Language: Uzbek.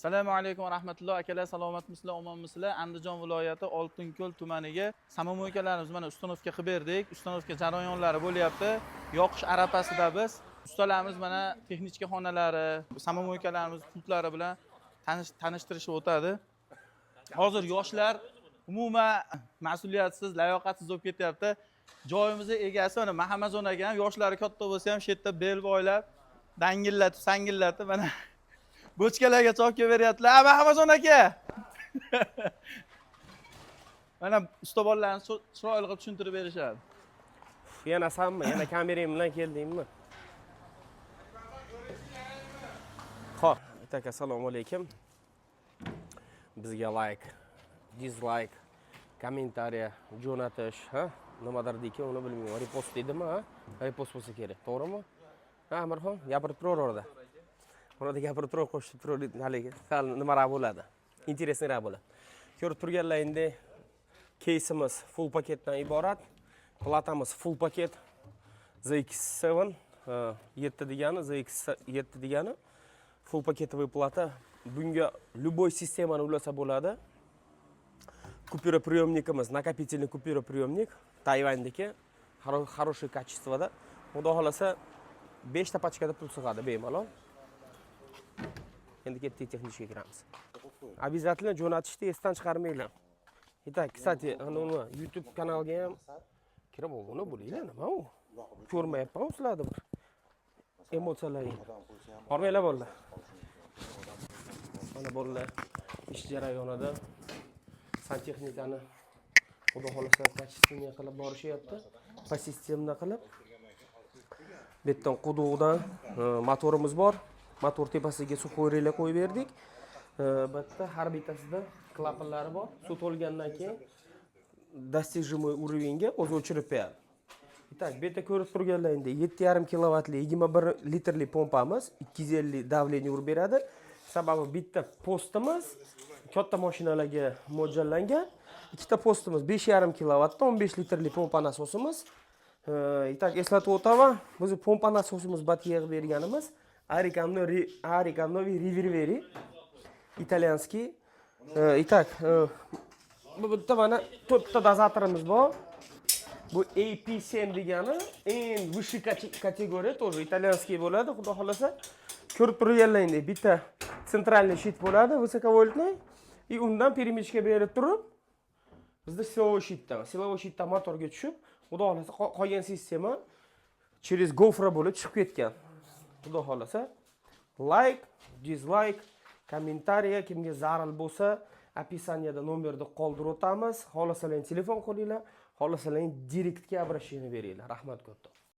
Assalomu alaykum va rahmatulloh, akalar, salomatmisizlar, omonmisizlar? Andijon viloyati Oltinko'l tumaniga самомойка larimiz mana установка qilib berdik. Установка jarayonlari bo'lyapti. Yoqish arafasida biz. Ustalarimiz mana texnika xonalari, самомойка larimiz pultlari bilan tanishtirishib o'tadi. Hozir yoshlar umuman mas'uliyatsiz, layoqatsiz bo'lib ketyapti. Joyimizni egasi mana Mahamazon aka ham yoshlari katta bo'lsa ham shu yerda bel boylab, dangillatib, sangillatib mana bochkalarga chop kelib beryaptilar. A, Mahamazon aka. Mana usta bolalarni chiroyli qilib tushuntirib berishadi. Yana sanmi? Yana kamerang bilan keldingmi? Xo'p, aka, assalomu alaykum. Bizga like, dislike, kommentariya jo'natish, ha? Nimadir deyki, uni bilmayman. Repost deydimi, ha? Repost bo'lsa kerak, to'g'rimi? Ha, Amirxon, gapirib turaver orada. Orada gapirib turaver, qo'shib turaver, haligi sal nimaroq bo'ladi. Интересный roq bo'ladi. Ko'rib turganlaringdek, keysimiz full paketdan iborat. Platamiz full paket ZX7 7 degani, ZX7 degani full пакетовый plata. Bunga любой sistemani ulasa bo'ladi. Купюроприемник imiz накопительный купюроприемник, Tayvanniki, хороший качество da. Xudo xohlasa 5 ta pachkada pul sig'adi bemalol. Endi ketdik, texnikga kiramiz. Обязательно jo'natishni esdan chiqarmanglar. Итак, кстати, uni YouTube kanalga ham kirib obuna bo'linglar, nima u? Ko'rmayapman sizlarni bir. Emotsiyalaring. Hormanglar, bolalar. Mana bolalar ish jarayonida santexnikani, xudo xohlasa, качественный qilib borishyapti. По системно qilib. Bu yerdan quduqdan motorimiz bor. Motor tepasiga сухой реле qo'yib berdik. Bu yerda har bittasida klapanlari bor. Suv to'lgandan keyin достижимый уровень ga o'zi o'chirib qo'yadi. Итак, bu yerda ko'rib turganlaringdek 7,5 kilovatli 21 litrli pompamiz 250 давление urib beradi. Sababi bitta postimiz katta mashinalarga mo'ljallangan. Ikkita postimiz 5,5 kilovatda 15 litrli pompa nasosimiz. Итак, eslatib o'taman, biz pompa nasosimiz batga yig'ib berganimiz Arica Novi Riververi итальянский. Итак, bu bitta mana to'rtta dozatorimiz bor. Bu AP7 degani eng высший kategoriya, тоже итальянский bo'ladi, xudo xohlasa. Ko'rib turganlaringdek bitta центральный щит bo'ladi, высоковольтный, и undan перемычка berib turib bizda силовой щит dan, силовой щит dan motorga tushib, xudo xohlasa, qolgan sistema через гофра bo'lib chiqib ketgan. Xudo xohlasa, like, dislike, kommentariya kimga zaril bo'lsa, описание da nomerni qoldirib o'tamiz. Xohlasalar telefon qilinglar, xohlasalar direktga обращение beringlar. Rahmat katta.